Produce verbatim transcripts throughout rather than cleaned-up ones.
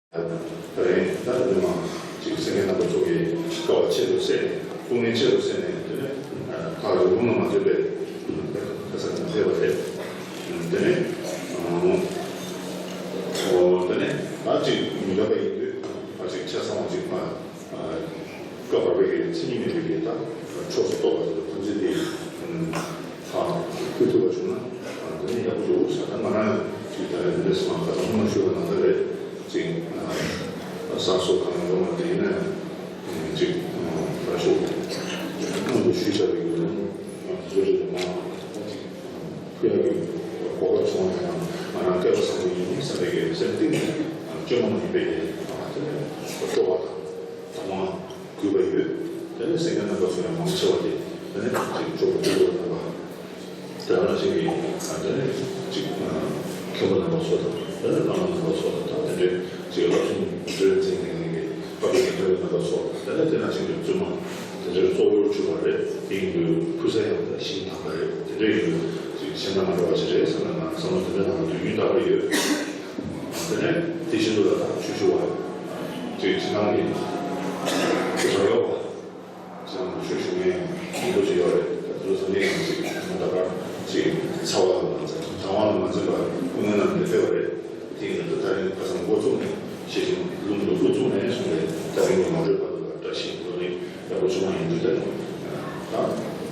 ད་རིང་ད་ལྟ་འདི་མ་ཅིག་སེང་གེ་རྣམ་པ་ཚོ་གིས་དཀའ་བ་ཆེན་པོ་བསྲེས་ནས་དཀའ་ངལ་ཆེན་པོ་བསྲེས་ནས་དེ་ནས་ཁག་རིང་པོ་ནང་མ་ཐོན་པའི་ཁ་སང་ནས་ཕེབས་པ་རེད། དེ་ནས་ཨོ་དེ་ནས་ད་ཅིག་མི་འདྲ་བ་ཡིན་དུས་ད་ཅིག་ཆ་ཚང་བ་ཅིག་ཕ། སྐབས་བར་བའི་མཚན་ཉིད་མེད་པའི་ད་ཕྱོགས་སུ་གཏོགས་པ་དང་ཐམས་ཅད་དེ་ཧ་གོ་ཐུབ་པ་བྱུང་ན་དེ་ནི་ཡག་པོ་འདུག་ས། ད་ང་རང་ཅིག་ད་རེས་འདི་འདྲ་སོང་ཁ་སང་ཧུར་ཞུ་བ་ནང་ལྟར་རེད། ཅིག་གསར་གསོ་གང་ཡོང་བ་དེ་ཡིན་ན་ཅིག་ད་ཤོག་ནང་དུ་ཞུས་བྱ་བའི་ཡོད་ན་བཟོ་རེད་མ་ཅིག་ཕུལ་ཡག་གི་གོ་སྐབས་བྱུང་བ་ཡང་ང་རང་སྐལ་བ་བཟང་པོ་ཡིན་སེམས་པའི་སེམས་གཏིང་ནས་བཅོས་མ་མ་ཡིན་པའི་དེ་ནས་སྤྲོ་བ་དང་དང་བ། གུས་པ་ཡོད། དེ་ནས་སེང་གེ་རྣམ་པ་ཚོ་ཡང་མང་ཆེ་བ་དེ་དེ་ནས་ཅིག་གྲོགས་པོ་སྤྲུལ་སྐུ་རྣམ་པ། དེ་ནང་བཞིན་གྱི་དེ་ནས་ཅིག་མཁན་པོ་རྣམ་པ་ཚོ་དང་དེ་ནས་བླ་མ་རྣམ་པ་ཚོ་དང་ད་དེ་འདྲའི་ཅིག་བསླབ་གསུམ་འདྲ་འཛིན་མཁན་གྱི་བཀའ་བརྒྱུད་ཀྱི་རྣམ་པ་ཚོ་དེ་ནས་དེ་ནང་བཞིན་གྱི་བཙུན་མ་དེ་འདྲའི་གཙོ་བོར་གྱུར་པ་རེད། དེ་ཡིན་དུས་ཕུལ་ས་ཡང་ད་ཞིང་དམ་པ་རེད། དེ་འདྲ་ཡིན་དུས་ཅིག་གཞན་དང་མ་འདྲ་བ་ཞིག་རེད་བསམ་ན་ང་བསམ་བློ་དེ་འདྲ་གནང་བ་དུས་རྒྱུན་རྟག་པར་ཡོད། དེ་ནས་དེ་བཞིན་དུ་ལ་དྭགས་ཆོས་ཞུ་བ་ཅིག་ཕྱི་ནང་གི་རང་ཡོད་པ། ཅང་ཆོས་ཞུ་མཁན་མང་པོ་ཞིག་ཡོད་རེད། ད་དུང་སང་ཉིན་ཡང་ཅིག་ད་བར་ཅིག་ཚ་བ་ལ་མ་འཛེམ་གྲང་བ་ལ་མ་འཛེམ་པར་སྐུ་ངལ་གནང་ནས་ཕེབས་པ་རེད། དེ་ཡིན་ན་ད་ད་རིང་ཁ་སང་འགོ་བཙུགས་ནས་ཤེས་བཞིན་ལུང་དུ་འགོ་བཙུགས་ནས་གསུངས་པའི་ད་རིང་གི་ངོ་སྤྲོད་བར་དུ་ལ་བཀྲ་ཤིས་བདེ་ལེགས་ཡག་པོ་བྱུང་བ་ཡིན་དུས་ད་ད་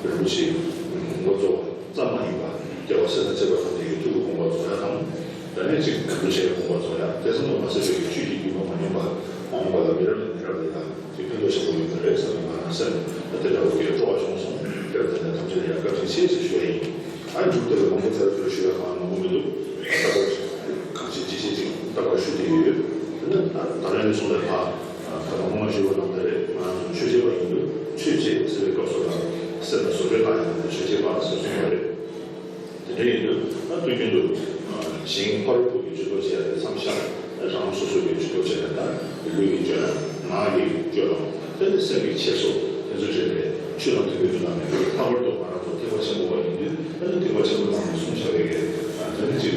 རིན་པོ་ཆེ་འགོ་གཙོ་བོ་ཙམ་མ་ཡིན་པར་རྒྱལ་བ་སྲས་དང་བཅས་པ་ཐམས་ཅད་ཀྱི་ཐུགས་ཀྱི་དགོངས་པ་རྫོགས་ཡ་དང་། ད་ནས་ཅིག་རིན་པོ་ཆེའི་དགོངས་པ་རྫོགས་ཡ་དེ་ཙམ་དུ་མ་ཟད་པའི་ཆོས་ཀྱི་སྒྱུ་མ་མ་ཉམས་པ་མ་འོངས་པ་ལ་མི་རབས་ནས་མི་རབས་ལ་ཡང་ཅིག་ཕན་ཐོགས་ཆེན་པོ་ཡོང་གི་རེད་བསམ་ནས་ང་རང་སེམས་ལ་དེ་འདྲ་བོ་དེ་སྤྲོ་བ་བྱུང་སོང་། དེར་ད་ནས་ཐམས་ཅད་ལ་ཡང་བཀའ་དྲིན་ཆེ་ཞེས་ཞུ་བ་ཡིན། ཨ་མཇུག་དེ་ལ་མང་པོ་ཚར་ཚུར་ཞུ་ཡ་གང་མང་པོ་མི་འདུག་ད་ལྟ་བར་གང་ཞིག་ཅི་ཞིག་ཅིག་ད་བར་ཞུ་བསྡད་ཡོད། དེ་ནས་ད་ད་རེས་ནས་བཟུང་ནས་ཕ་ད་ལྟ་སྔོན་མ་ཞུ་བ་ནང་ལྟར་རེད། ང་རང་ཚོ་ཆོས་བྱེད་པ་ཡིན་དུས་ཆོས་བྱེད་ཟེར་བའི་སྐབས་སུ་ལ་སེམས་ལ་བཟོ་བཅོས་བཏང་ཡ་དང་ཆོས་བྱེད་པ་ཟེར་གསུངས་པ་རེད། དེ་འདྲ་ཡིན་དུས་ད་དུས་རྒྱུན་དུ་ཞིང་ཕ་རོལ་པོ་གི་ཇུས་གཏོགས་བྱས་ཏེ་མཚམས་བཞག་རང་སོ་སོ་གི་ཇུས་གཏོགས་བྱས་ཏེ་ད་ལུས་ཀྱི་སྤྱོད་ལམ་ངག་གི་སྤྱོད་ལམ་དེ་ནས་སེམས་ཀྱི་འཆད་རྩོད་དེ་ཚོ་བྱས་ཏེ་ཆོས་དང་མཐུན་པའི་སྒྲུབ་ལམ་མེད་པར་ལྷག་པར་དུ་ང་རང་ཚོ་ཐེག་པ་ཆེན་པོ་བ་ཡིན་དུས་ད་ནི་ཐེག་པ་ཆེན་པོ་ནང་ནས་གསུངས་བཞག་པའི་གི་དེ་ནི་ཅིག་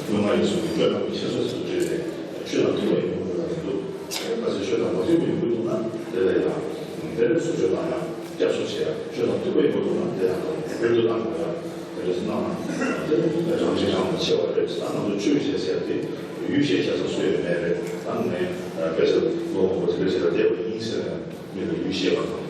ལུས་ངག་ཡིད་གསུམ་གྱི་སྤྱོད་ལམ་གྱི་འཆད་རྩོད་དེ་ཚོ་བྱས་ཏེ་ཆོས་དང་མཐུན་པ་ཡིན་དགོས་པ་རེད་འདུག་ཁ་ཅིག་ཆོས་དང་མ་མཐུན་པའི་ཡོང་གི་འདུག་ན་དེ་ལ་ཡང་དེ་ལས་བཟོ་བཅོས་དང་ཡང་སྐྱབས་སུ་མཆི་ཡ། ཆོས་དང་མཐུན་པ་ཡིན་པ་འདུག་ན་དེ་ཡང་དང་བེད་སྤྱོད་བཏང་དགོས་ཡ། དེ་འདྲ་སོང་ན་དེ་རང་བཞིན་རང་ལ་ཕྱེ་བ་རེད། ད་ང་ཚོ་ཆོས་བཤད་ཟེར་ཏེ་ཡུལ་བཤད་བྱ་ས་སུ་ཡོད་མེད་རེད། ད་ངས་དཔེ་ཆ་ལོ་མང་པོ་དེ་འདྲ་བྱས་ལ་བལྟས་པ་ཡིན་ཟེར་ནས་མི་ལ་ཡུལ་བཤད་པ་དང་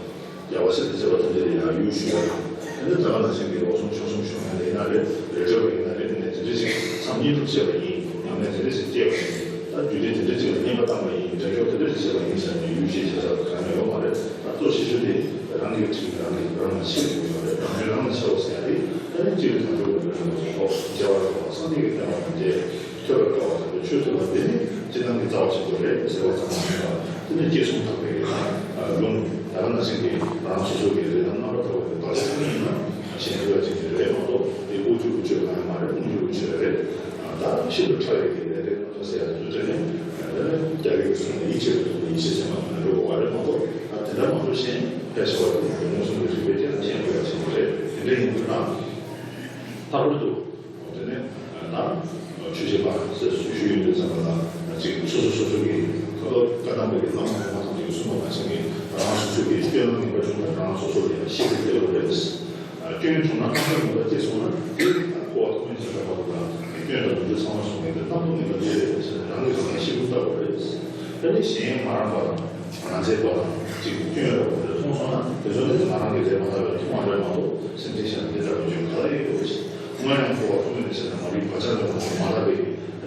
རྒྱལ་བ་སྲས་དང་བཅས་པ་ཐམས་ཅད་ལ་ཡང་ཡུལ་ཞུས་པ་དང་། དེ་ནས་ད་ག་ནང་བཞིན་གྱི་ལོ་གསུམ་ཕྱོགས་གསུམ་བཞུགས་མཁན་ལ་ཡིན་ན་རེད། རི་ཁྲོད་པ་ཡིན་ན་རེད། ངས་དེ་འདྲ་ཞིག་མཚམས་བསྙེན་སྒྲུབ་བྱས་པ་ཡིན། ཡང་ན་དེ་འདྲ་ཞིག་བལྟས་པ་ཡིན། ད་རྒྱུད་སྡེ་དེ་འདྲ་ཞིག་ལ་བསྙེན་པ་བཏང་པ་ཡིན། འགྲེལ་བརྗོད་དེ་འདྲ་ཞིག་བྱས་པ་ཡིན་ཟེར་ནས་ཡུལ་བཤད་བྱེད་ས་གང་ཡང་ཡོད་མ་རེད། ད་གཙོ་ཆེ་ཤོས་དེ་རང་གི་དྲིན་རང་གིས་རང་ལ་ཕྱིར་འབྱུང་ཡོད་རེད། རང་གིས་རང་ལ་ཕྱིར་བ་ཟེར་ཡ་དེ་ད་ནི་སྤྱིར་དང་འགྲོ་བའི་ལུགས་ལ་སོགས་སྐྱེ་བ་རང་སངས་རྒྱས་ཀྱི་བསྟན་པ་དང་འབྲེལ། ཐོས་པར་དཀའ་བ་དང་ཆོས་ཐོས་པ་འདི་ནི་སྤྱིར་བཏང་གི་རྩ་བ་ཆེན་པོ་རེད་ཟེར་བ་ཙམ་མ་ཡིན་པར་དེ་ནི་བསྐྱེད་གསུམ་དག་པའི་ལུང་ད་ག་ནང་བཞིན་གྱི་རང་སོ་སོ་གི་རེ་དང་རྣམ་པར་དག་པའི་བར་ཆད་ཡིན་ན་གཞན་ཐོས་པ་ཅན་གྱི་རེད་མ་གཏོགས་དེ་དབུ་ཁྱུད་དབུ་ཁྱུད་གང་ཡང་མ་རེད། དབུ་ཁྱུད་དབུ་ཁྱུད་རེད། ད་ཤིན་ཏུ་ཕྲ་བའི་གི་ལས་དེ་ང་ཚོ་ཟེར་ཡ་དེ་ཚོ་བྱས་ནས་རྒྱལ་བའི་གསུང་ལ་ཡིད་ཆེས་པའི་ཐོག་ནས་ཡིད་ཆེས་ཟེར་མ་ཐོན་ན་འགྲོ་དགོས་པ་རེད་མ་གཏོགས་ད་དེ་འདྲ་མ་གཏོགས་གཞན་ཕལ་ཆེ་བ་དེ་ང་ཚོ་མངོན་སུམ་གྱི་རིགས་པས་དེ་ལ་མཁྱེན་དགོས་ཡ་ཆེན་པོ་རེད། དེ་འདྲ་ཡིན་དུས་ན་ལྷག་པར་དུ། དེ་ནས་ད་ཆོས་བྱེད་པ་ཟེར་ཞུ་ཡོང་དུས་ཙམ་པ་ལ་ཅིག་སོ་སོ་སོ་སོ་གི་ཁ་ལོ་བཀའ་གདམས་པའི་བླ་མ་གོང་མ་ཐམས་ཅད་ཀྱིས་གསུངས་པ་ནང་བཞིན་གྱི་རང་སོ་སོ་གི་སྐྱོན་ལ་ངེས་པར་བྱུང་ན་རང་སོ་སོ་ལ་ཡང་ཤེས་པའི་སྐལ་བ་རེད། སྐྱོན་བྱུང་ན་རྣམ་རྟོག་ངེས་པ་སྐྱེས་སོང་ན་དེ་ལ་ཁོ་བ་ཐུགས་ཉིད་ཟེར་བ་ལ་སྐྱོན་དང་ནོར་འཁྲུལ་ཚང་མ་སོང་བའི་རྣམ་རྟོག་ངེས་པ་སྐྱེས་རེད་ཟེར་ནས་རང་གིས་རང་ལ་ཤེས་པ་ལྟ་བུ་རེད། དེ་ནས་གཞན་མ་རངས་པ་དང་། ང་ཚོའི་བར་ལ་གཅིག་སྐྱོན་རེ་བ་རེ་མཐོང་སོང་ན་དེ་ཚོ་ནི་ང་རང་གི་རེད་མ་ཐག་པའི་ཐུགས་དམ་རེད་མ་གཏོགས་སེམས་ཅན་གཞན་ལ་དེ་འདྲ་བའི་སྐྱོན་ག་ལ་ཡོད་དགོས་ཤིང་། སྔོན་ཡང་འཁོར་བ་ཀུན་ནས་བྱས་ན་མ་རིག་བག་ཆགས་ལས་མ་ཐག་པའི་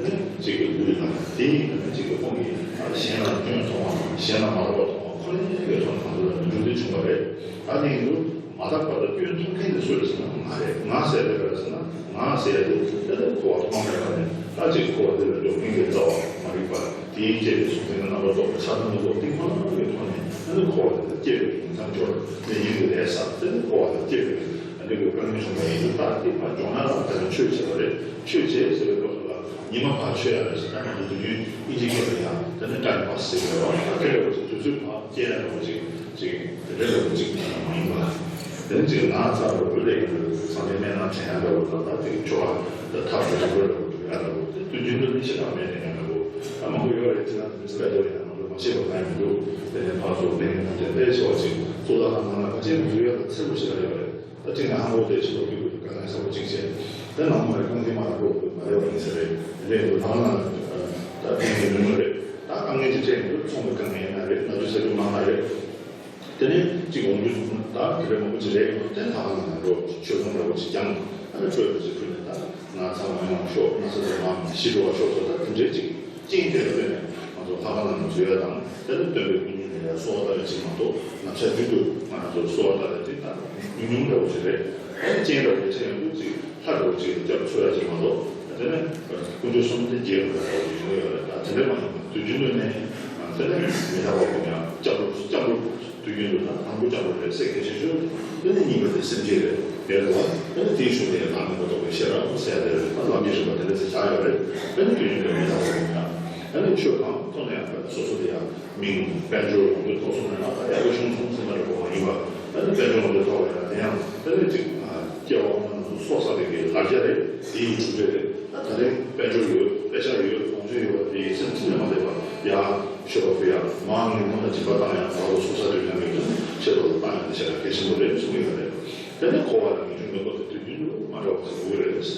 ནི་གཅིག་གི་ལུས་ལ་དེ་ཡིན་ན་གཅིག་གི་དབང་གིས་གཞན་ལ་སྐྱོན་མཐོང་བ་དང་གཞན་ལ་མ་རག་པ་མཐོང་བ་ཁོ་ནའི་ཐོག་ནས་ང་ཚོ་ལ་མི་འགྲོ་འདི་བྱུང་བ་རེད། ད་དེ་ཡིན་དུས། མ་དག་པ་དང་སྐྱོན་མཐོང་མཁན་དེ་སུ་རེད་ཟེར་ན་ང་རེད། ང་ཟེར་དེ་ག་རེད་ཟེར་ན་ང་ཟེར་ཡ་དེ་དེ་ལས་འཁོར་བ་ཐོག་མ་མེད་པ་ནས་ད་ཅིག་འཁོར་བ་འདི་ལ་འགྲོ་མཁན་གྱི་རྩ་བ་མ་རིག་པ་དེའི་སྐྱེ་བའི་གཟུགས་འཛིན་གྱི་རྣམ་པ་རྟོག་པ་ཆགས་སྡང་གི་རྟོག་པ་དེ་མ་རིག་པའི་ཐོག་ནས་དེ་ལས་འཁོར་བ་འདི་ལ་སྐྱེ་བའི་ཉིང་མཚམས་སྦྱོར་དེ་ཉིད་ཀྱི་ལས་བསགས་དེ་ལས་འཁོར་བ་འདི་སྐྱེ་བའི་འདི་གི་དཀའ་ངལ་བྱུང་བ་ཡིན་དུས་ད་དེ་མ་སྦྱོང་ན་རང་དེ་ལ་ཆོས་བྱེད་པ་རེད། ཆོས་བྱེད་ཟེར་བའི་སྐབས་སུ་ལ་ཉི་མ་ཕར་ཆོས་ཡ་རེད་ཟེར་ད་ང་ཚོ་དུས་རྒྱུན་ཨིན་ཇི་སྐད་ལ་ཡང་དེ་ནས་time pass་ཟེར་གི་རེད་བ། ད་དེ་འདྲ་བོ་ཅིག་དུས་ཚོད་ཕར་སྐྱེལ་ཡ་འདྲ་བོ་ཅིག་ཅིག་དེ་འདྲ་འདྲ་བོ་ཅིག་མ་ཡིན་པ། དེ་ནས་ཅིག་ང་ཚ་བོ་བུ་ལས་ཡིན་དུས་སངས་རྒྱས་སྨན་སྣ་དྲན་ཡ་འདྲ་བོ་དང་ད་དེ་ཆོ་ག་ད་ཐབས་དེ་འདྲ་བོ་འདྲ་བོ་འགྲོ་ཡ་འདྲ་བོ་དེ་དུས་རྒྱུན་དུ་ནི་ཕྱི་ཐག་མེད་ནས་ཡ་འདྲ་བོ་ མང་པོ་ཡོད་རེད། ཅི་ན་དེ་ཚོ་ལས་དོ་ཡང་ང་ཚོ་མ་ཤེས་པ་གང་ཡང་མི་འདུག་དེ་ནས་ཕར་ཚུར་ལས་ངན་དེ་འདྲ་ཆེ་བ་ཅིག་གཙུག་ལག་ཁང་ནང་ལ་ཕལ་ཆེར་མི་འགྲོ་ཡ་ལ་ཚེ་པོ་ཞིག་ལ་ཡོད་རེད། ད་ཅིག་ནས་ཧང་གོ་དེ་ཆེ་བ་སྐྱིད་པོ་འདུག་དཀའ་ངལ་ཚ་པོ་ཅིག་བྱས། དེ་ནང་མ་རེད། རྐང་མཐིལ་མ་ལ་འགྲོ་དགོས་མ་རེད་བ། ཡིན་ས་རེད། དེ་འདྲ་ཡིན་དུས་ལྷང་ལྷང་ད་ཕན་གྱི་མི་མ་རེད། ད་དཀའ་ངལ་ཅིག་འཕྲད་ཡོང་དུས་ཚོང་གི་དཀའ་ངལ་ཡིན་ན་རེད། ན་ཚོད་ཚ་རྒྱུ་མང་ན་རེད། དེ་ནས་གཅིག་འོང་དུས་སོང་ན་ད་དེ་འདྲ་མང་པོ་ཅིག་རེད། དེ་ལྷང་ལྷང་ནང་འགྲོ་ཆོས་ཚོང་འདྲ་བོ་ཅིག་ཀྱང་ཨ་ནི་ཆོས་འདྲ་ཅིག་ཕུལ་ནས་ད་ན་ཚ་མ་ཡོང་བ་ཤོག་ན་ཚ་ཚ་མ་ཞི་འགྲོ་བ་ཤོག་ཟེར། ད་དེ་འདྲའི་ཅིག་རྐྱེན་དེ་ལ་བརྟེན་ནས་ང་ཚོ་ལྷ་ཁང་ནང་འཛུལ་ཡ་དང་། དེ་ལ་སྟོན་པའི་སྐུ་བརྙན་ལ་ཡ་གསོལ་བ་བཏབ་ཡ་ཅིག་མ་གཏོགས། ན་ཚ་རྒྱུན་དུ་ང་ཚོ་གསོལ་བ་བཏབ་ཡ་དེ་ད་ཉུང་ཉུང་འདྲ་བོ་ཅིག་རེད། ཨ་ནི་རྐྱེན་འདྲ་བོ་ཆེ་ཡོང་དུས་ཅིག་ལྷ་འདྲ་བོ་ཅིག་ལ་སྐྱབས་འཚོལ་ཡ་ཅིག་མ་གཏོགས། དེ་ནས་དཀོན་མཆོག་གསུམ་དེ་རྗེས་ལ་འདྲ་བོ་ཅིག་ཡོང་གི་ཡོད་རེད། ད་དེ་འདྲ་མ་ཡིན་པ་དུས་རྒྱུན་དུ་ནས་དེ་ནས་མི་ལྷ་བ་བོ་ཡང་སྐྱབས་འགྲོ་སྐྱབས་འགྲོ་དུས་རྒྱུན་དུ་ན་དང་པོ་སྐྱབས་འགྲོ་རེད་ཟེར་མཁན་ཞིག་བྱུང་། དེ་ནས་གཉིས་པ་དེ་སེམས་བསྐྱེད་རེད། དེ་རེད་བ། དེ་ནས་དེའི་ཤུལ་དེ་ཡང་ལམ་མི་གོ་ཐོག་པའི་ཤེས་རབ་ཟེར་ཡ་དེ་རེད། ད་ལམ་གྱི་རིམ་པ་དེ་འདྲ་ཞིག་བཞག་ཡོད་རེད། དེ་ནས་དུས་རྒྱུན་དུ་མི་ལྷ་བ་ཡིན་ན། དེ་ནས་ཆོས་གང་ཐོག་ནས་ཡང་སོ་སོ་དེ་ཡང་མིང་དཔལ་འབྱོར་ཡོང་དུས་ཐོག་སོང་ན་ཡང་ད་ཡག་པོ་བྱུང་སོང་ཟེར་ན་འགྲིག་པ་མ་ཡིན་པ། དེ་ནས་དཔལ་འབྱོར་ཡོང་དུས་ཐོག་ལ་ཡང་དེ་ཡང་དེ་ནས་ཅིག་སྐྱེ་བ་སྔོན་དུ་སོ་ས་དེ་གའི་ལར་རྒྱ་རེད། དེ་ཡི་གྲུབ་འབྲས་རེད། ད་ད་རེས་དཔལ་འབྱོར་ཡོད། དཔེ་ཆ་ཡོད། གོང་ཚོད་ཡོད། དེ་ཡི་སེམས་ཚིམ་ནས་མ་བསྡད་པ་ཡ། ཤོ་བ་ཕུ་ཡ་མང་ཉུང་མང་ལ་སྦྱིན་པ་བཏང་ཡ། ད་ལོ་སོ་ས་དུས་ཀྱང་ཡོད་དུས་ཆེད་དུ་བཏང་ཡ་དེ་ཆེ་ལ་གལ་ཆེན་པོ་རེད་གསུང་གི་ཡོད་རེད། དེ་ནས་འཁོར་བ་ལ་ངེས་འབྱུང་མེད་པ་དེ་དུས་རྒྱུན་དུ་མ་འདྲ་བ་ཞིག་དགོས་རེད། ངེས་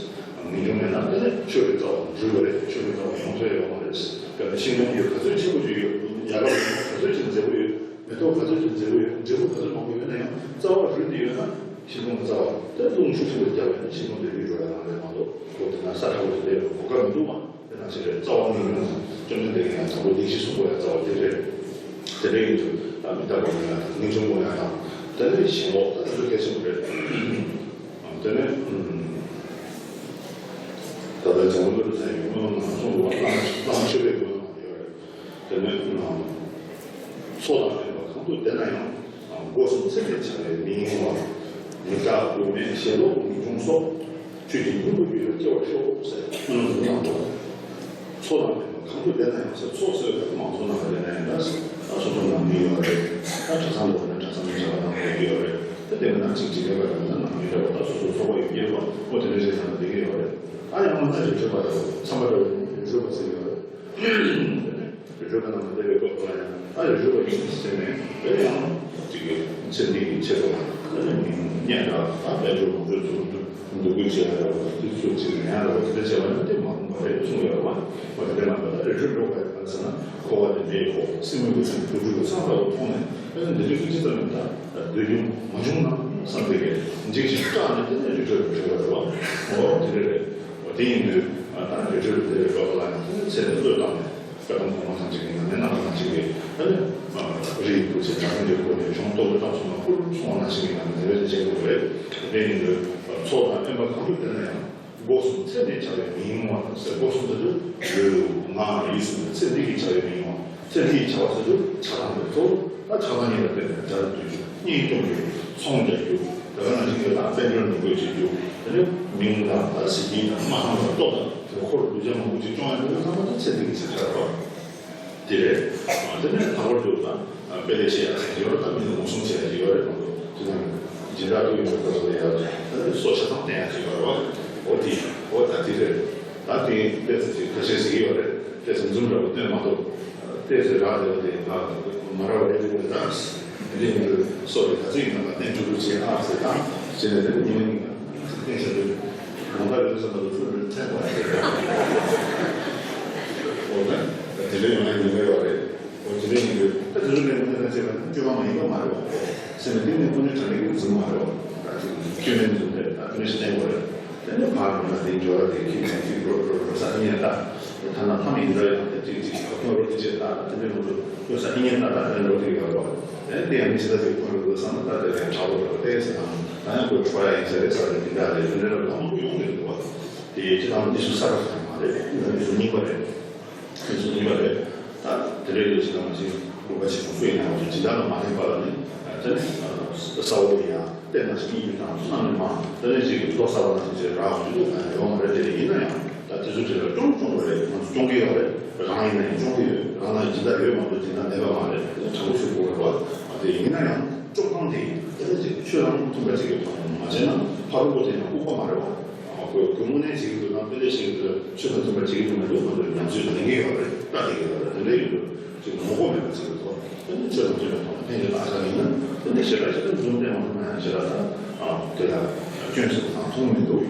འབྱུང་མེད་ན་དེ་ནས་ཆོས་ཀྱི་རྩ་བ་འགྲུལ་བ་རེད། ཆོས་ཀྱི་རྩ་བ་ཡོངས་སུ་ཡོད་མ་རེད། དཔེར་ན་ཤིང་སྡོང་ཡོད་ག་ཚོད་ཆེན་པོ་ཅིག་ཡོད། ཡལ་ག་ཡོད་ག་ཚོད་ཅིག་མཛེས་པོ་ཡོད། མེ་ཏོག་ག་ཚོད་ཅིག་མཛེས་པོ་ཡོད། འབྲས་བུ་ག་ཚོད་མང་པོ་ཡོད་ན་ཡང་རྩ་བ་རུལ་ཏེ་ཡོད་ན་ཤིང་སྡོང་གི་རྩ་བ་དེ་རླུང་ཤུགས་ཆེན་པོ་བརྒྱབ་པ་ཡིན་ན་ཤིང་སྡོང་དེ་རུལ་འགྲོ་ཡ་རང་རེད་མ་གཏོགས། ཁོ་དེ་ན་ས་ཁྲ་བོ་དེ་འདྲའི་གོ་སྐབས་མི་འདུག་མ། དེ་ནང་བཞིན་རེད། རྩ་བ་ངེས་འབྱུང་། བཅོམ་ལྡན་འདས་ཀྱིས་ཡང་དང་པོ་བདེན་བཞི་གསུངས་པ་ཡང་རྩ་བ་དེ་རེད། དེ་འདྲ་ཡིན་དུས་ད་མི་རྟག་པ་ཡིན་ཡང་དང་ངེས་འབྱུང་ངོ་ཡང་དང་། དེ་ནས་གཞན་ལོག་ད་དེ་ཚོ་གལ་ཆེན་པོ་རེད། དེ་ནས་ད་ལྟ་འཇམ་དབྱངས་བློ་གྲོས་མཚན་ཡོད་སྔོན་ལ་ང་གསུངས་འདུག་བ། བླ་མ་བླ་མ་མཆོད་པའི་མགོན་ལ་ཡོད་རེད། དེ་ནས་ཚོགས་དང་ལྡན་པ་གང་དུ་བསྡད་ན་ཡང་། སྒོ་གསུམ་ཚད་མས་བྱ་བའི་མིང་བ། མི་རྟག་དགོས་མེད་ཞེན་ལོག་ངེས་འབྱུང་སོགས། ཆོས་ཀྱི་སྙིང་པོ་རྒྱུད་ལ་སྐྱེ་བར་ཤོག་ཟེར་སྨོན་ལམ་དུ་བཏང་དགོས། ཚོགས་དང་ལྡན་པ་གང་དུ་བསྡད་ན་ཡང་ཟེར། ཚོགས་ཟེར་བའི་མང་ཚོགས་ནང་ལ་བསྡད་ན་ཡང་འདྲ་ཟེར། ད་སོ་སོ་ནང་མི་ཡོད་རེད། ད་གྲྭ་ཚང་དུ་འོ་ན་གྲྭ་ཚང་མི་འདྲ་བ་ནང་བསྡད་ཀྱི་ཡོད་རེད། ད་དེ་མིན་ན་གཅིག་འཇིག་རྟེན་པ་འདྲ་བ་ན་ནང་མི་འདྲ་བ། ད་སོ་སོ་ཚོགས་པ་ཡོད་ཀྱི་རེད་བ། འོ་དེ་འདྲ་རེད་བསམ་ནས་བསྡད་ཀྱི་ཡོད་རེད། ད་ཡང་མིན་ན་རི་ཁྲོད་པ་འདྲ་བོ་མཚམས་པ་འདྲ་བོ་རི་ཁྲོད་པ་ཟེར་གྱི་ཡོད་རེད། རི་ཁྲོད་པ་ནང་ལ་བསྡད་པའི་སྐབས་ལ་ཡང་ཨ་རི་ཁྲོད་པ་ཡིན་ཟེར་ནས་དེ་ཡང་ཅིག་གི་ཚེ་འདི་གི་ཆེད་དུ་ཨ་ནི་མིང་སྙན་གྲགས་ད་དཔལ་འབྱོར་ལོངས་སྤྱོད་ཚུལ་འདུ་འདུ་འགོད་བྱེད་ཡ་འདྲ་བོ་དེ་ཚོ་ཅིག་ལེན་ཡ་འདྲ་བོ་དེ་འདྲ་བྱས་པ་ནི་དེ་མ་ཁོམ་པ་རེད་གསུངས་ཡོད་པ། འོ་དེ་འདྲ་མ་གཏོགས་ད་རི་ཁྲོད་འགྲོ་དགོས་ཡ་གང་ཟེར་ན་འཁོར་བ་དེ་འདྲའི་ཁོག་སྲིན་མོའི་གི་ཚེ་དུག་སྦྲུལ་གྱི་ཚང་ལྟ་བུ་མཐོང་ནས་ཨ་ནི་འདི་འདྲའི་ཀུན་སྤྱོད་ཙམ་ཡིན་ད་སྡོད་རྒྱུ་མ་བྱུང་ན་བསམ་པའི་གི་འཇིགས་ཤིང་སྐྲག་ནས་དེ་ནས་རི་ཁྲོད་དུ་བྲོས་པ་རེད་བ། འོ་དེ་འདྲ་རེད། འོ་དེ་ཡིན་དུས་ད་རི་ཁྲོད་དུ་བསྡད་པའི་སྐབས་ལ་ཡང་དེ་ནས་ཚེ་འདི་བློས་བཏང་ནས། སྐལ་བཟང་གོང་མ་ཐམས་ཅད་ཀྱི་ནང་ནས་རྣམ་པ་ཐམས་ཅད་ཀྱི་ཨ་ནི་རིའི་སྐུ་ཚེ་གྲངས་ཅན་གྱི་སྒོ་ནས་གཞུང་རྟོགས་པའི་གཏམ་གསུང་ལ་སྐུར་སོང་བ་ནང་བཞིན་གྱི་ནང་ནས་རེ་རེ་བྱེད་དགོས་རེད། དེ་ཡིན་དུས་ཚོགས་དང་དབེན་པ་གང་དུ་བསྡད་ན་ཡང་སྒོ་གསུམ་ཚད་མས་བྱ་བའི་མིང་ངོ་ཟེར། སྒོ་གསུམ་དེ་ཚོ་ལུས་ངག་ཡིད་གསུམ་ཚད་འདི་གིས་བྱ་བའི་མིང་ངོ་། ཚད་འདི་གིས་བྱ་བ་ཟེར་དུས་ཆགས་སྡང་དེ་ཚོ་ད་ཆགས་སྡང་གཉིས་ལ་བརྟེན་ནས་སྦྱར་དུས་གཉེན་སྐྱོང་རྒྱུ་ཚོང་རྒྱག་རྒྱུ། དེ་ག་ནང་བཞིན་གྱི་ལ་དཔལ་འབྱོར་ནུས་པའི་བྱེད་རྒྱུ། དེ་ནས་མིང་དང་ད་གཟི་བརྗིད་དང་མངའ་ཐང་དང་སྟོབས་དང་དེ་འཁོར་གདུལ་བྱ་མང་པོ་ཅིག་སྐྱོང་ཡ་འདི་ཚང་མ་ད་ཚེ་འདི་གི་ཚེ་ཆགས་པ་དེ་རེད། དེ་ནས་ལྷག་པར་དུ་ད་དཔེ་ལེགས་བཤད་ཡག་ཡོད་རེད། ད་མི་ལ་ངོ་སྲུང་བྱེད་ཡག་ཡོད་རེད། མང་པོ་དེ་ནས་སྦྱིན་བདག་ཏུ་ཡོད་པའི་སྐབས་སུ་ཡ་ད་སྲོག་ཆགས་སམ་བསྟན་ཡག་ཅིག་ཡོད་རེད་བ། འོ་དེ་འོ་ད་དེ་རེད། ད་དེ་ཏོག་ཙམ་ཅིག་ཁ་ཤས་ཟིག་ཡོད་རེད། ཏོག་ཙམ་འཛུམ་འདྲ་པོ་སྟོན་མ་ཐུབ། ཏོག་ཙམ་རག་བསྡད་པ་དེ་ང་མ་རག་པ་རེད་འདུག་ད། དེ་ཡིན་དུས་སོ་དེ་ག་ཚོད་ཡིན་ན་ང་བསྟན་ཆོག་གི་བྱེད་ཨ་ཟེར་ད། བྱས་ནས་དེ་ཉི་མ་གཉིས་ང་བསྟན་བྱ་དེ་གང་ལྟར་ཡོད་ས་མ་གཏོགས་ཚུར་མི་འཐེན་པ་ཟེར། འོ་ན་དེ་འདྲ་ཡོང་ན་ཉེས་པ་ཡོད་རེད། འོ་དེ་འདྲ་ཡིན་དུས་ད་དེ་ཚོ་ལས་མི་འཐེན་ན་བྱས་པ་ནི་སྤྱོད་པ་མ་ཡིན་པ་མ་རེད་བ། སེམས་ནི་གཏིང་ནས་དངོས་གནས་དྲང་གནས་ཀྱི་འཛུམ་མ་རེད་བ། ད་ཅིག་སྐྱོན་མེད་འཛུམ་དེ་ད་དེ་འདྲ་ཞིག་བསྟན་དགོས་རེད། དེ་ནས་ཕར་འགྲོ་ན་དེའི་འབྱོར་བ་དེ་ཁྱི་ནས་ཁྱི་འགྲོ་འགྲོ་འགྲོ་ས་ཨི་ཉན་ད། ཐ་ན་ཕ་མ་ཡིན་འདྲ་ཡང་དེ་ཅིག་ཅིག་ག་ཁྱོད་རོ་དེ་བྱེད་ད་དེ་འདྲའི་ལོ་འགྲོ་ས་ཨི་ཉན་ད་ད་དེ་འགྲོ་དེ་ཡོད་རོ། དེ་ནས་དེ་ཡང་མི་ཤི་ད་ཅིག་ཁོ་རེ་འགྲོ་བསམ་ན་ད་དེ་རེད་དྲག་པོ་འགྲོ་དེ་ཟེར་ན་ད་ཡང་ཁོའི་འཕྲོ་ཡ་ཡིན་ས་རེད་ས་རེད་དེ་འདྲ་རེད། དེ་འདྲའི་ལོ་མང་པོ་ཡོང་གི་འདུག་བ། དེ་ཅི་དང་གནས་ཚུལ་གསར་པ་ཞིག་མ་རེད། གནས་ཚུལ་རྙིང་པ་རེད། གནས་ཚུལ་རྙིང་པ་རེད། ད་དེ་འདྲའི་ལས་ཅི་དང་ཅི་དགོས་པ་ཞིག་སུ་ཡིན་ནའང་ཅི་འདྲ་ལ་མ་ལྷན་པ་ལ་ནི་དེ་ནི་ས་འོག་ཏུ་ཡང་བལྟས་ན་ཞིག་ཡིད་དུ་དང་བསམ་ནས་མ་དེ་ནས་ཅིག་ལྟོ་ས་བ་ན་ཅིག་ཅེས་རག་ཐུབ་ཐུབ་གང་ཡང་ཡོད་མ་རེད། དེ་ཡིན་ན་ཡང་ད་དེ་ཚོ་དེ་ལ་སྐྱོང་སྐྱོང་བ་རེད། ང་ཚོ་སྐྱོང་གི་ཡོད་རེད། རང་ཡིན་ན་ཡང་སྐྱོང་གི་ཡོད། རང་ལ་ཡང་ཇི་ལྟར་ཡོད་མ་གཏོགས་ཇི་ལྟར་མེད་པ་མ་རེད། དེ་ཚང་མ་ཤུགས་དགོས་རེད་བ། དེ་ཡིན་ན་ཡང་སྐྱོང་སྟངས་དེ་དེ་ལ་ཅིག་ཆོས་དང་མཐུན་པ་ཅིག་གི་ཐོག་ནས་མ་བྱས་ན་ཕ་རོལ་པོ་དེ་ཡང་ལྐུགས་པ་མ་རེད་བ། དགོས། དངོས་གནས་བྱེད་ཀྱི་འདུག་དང་། དཔེ་ལས་བྱེད་ཀྱི་འདུག་ཆོས་དང་མཐུན་པ་བྱེད་ཀྱི་འདུག་མི་འདུག་མ་གཏོགས། ཉམས་ཚོད་ལེན་གྱི་ཡོད་རེད། ལྟ་བསྡད་ཀྱི་ཡོད་རེད། དེ་འདྲ་ཡིན་དུས་ཅིག་ངོ་ལྐོག་མེད་པ་བྱེད་ཀྱི་འདུག་དེ་ནི་ཆོས་དང་མཐུན་པའི་ཐོག་ནས་ཕན་གྱི་ལྟ་ཆ་ཡིན་ན། དེ་ནི་ཞེ་དྲག་ཞིག་ཏུ་འཛུམ་བསྟན་མ་ཐུབ་ན་ཡང་ཞེ་དྲག་ད་དེ་ལ་སྐྱོན་ཟེར་བ་དང་མཐོང་མི་འདུག་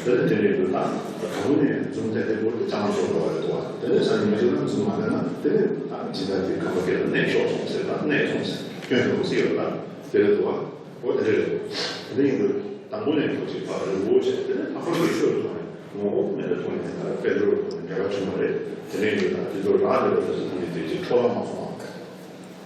དེ་ནི་དེ་འདྲ་ཡིན་དུས་ད་དང་པོ་ནས་འཛུམ་བསྟན་དེ་བོར་ཏེ་ཅང་མ་ཆོག་འགྲོ་བ་རེད་འདུག་དེ་ནས་ས་ནས་མ་ཞིག་ན་འཛུམ་མ་བསྟན་ན། དེ་ནི་ད་སྦྱིན་བདག་དེ་ཁམས་པ་སྐད་ལ་གནས་ཤོར་སོང་ཟེར། ད་གནས་སོང་ཟེར། སྐྱོན་ཟེར་བ་སྲིད་ཡོད་ད། དེ་རེད་འདུག་འོ་དེ་རེད། དེ་ཡིན་དུས་དང་པོ་ནས་ཁོ་ཅིག་ཕར་རིང་པོ་བྱས། དེ་ནས་ལྷག་པར་དུ་ཆོས་ཀྱི་ཐོག་ནས་ངོ་ལྐོག་མེད་པའི་ཐོག་ནས་ད་དཔལ་འབྱོར་གྱི་ཐོག་ནས་འབྲེལ་བ་བྱུང་བ་རེད། དེ་ནས་ཡིན་དུས་ད་དེ་ཚོ་རག་བསྡད་པ་དེ་ཚོ་ཐོག་ནས་དེ་ཅིག་འཕྲོ་བརླག་མ་སོང་བ།